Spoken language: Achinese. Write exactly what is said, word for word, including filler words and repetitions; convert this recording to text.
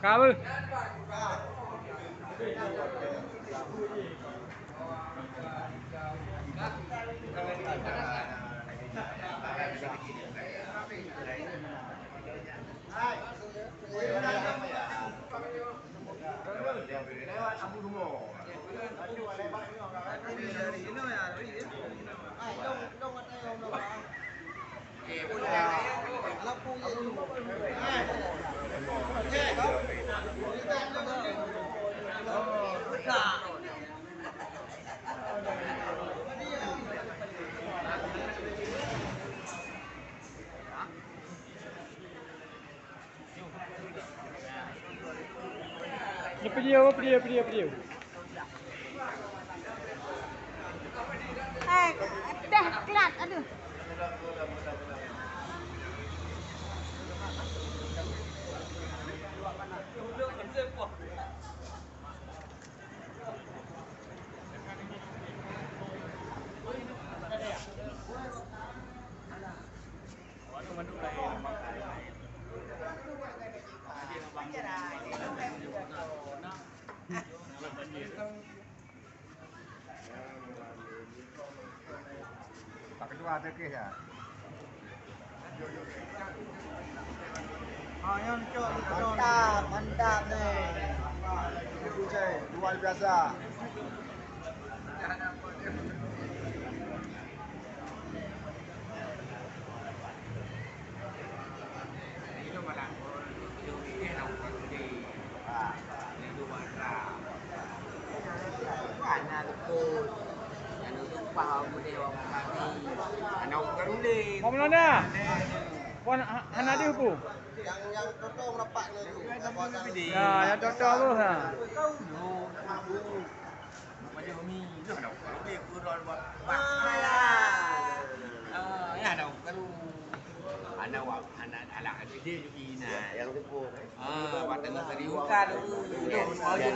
Apa? Video, video, video, video. Eh, dah klat, aduh. Pak Ketua, ada kes ya? Mantap, mantap ni. Luar biasa. Mak Maulana, wan ha-, hana deuh pu? Yang, yang potong rapat dulu. Ya, yang potong tu, ha. Pada umi tu ada orang lebih kurang buat. Ah, ya ada orang baru. Anak wa-, anak, anak gede tu ina. Yang tepu. Ah, buat tengah tadi uka tu. Yes. Oh, ya.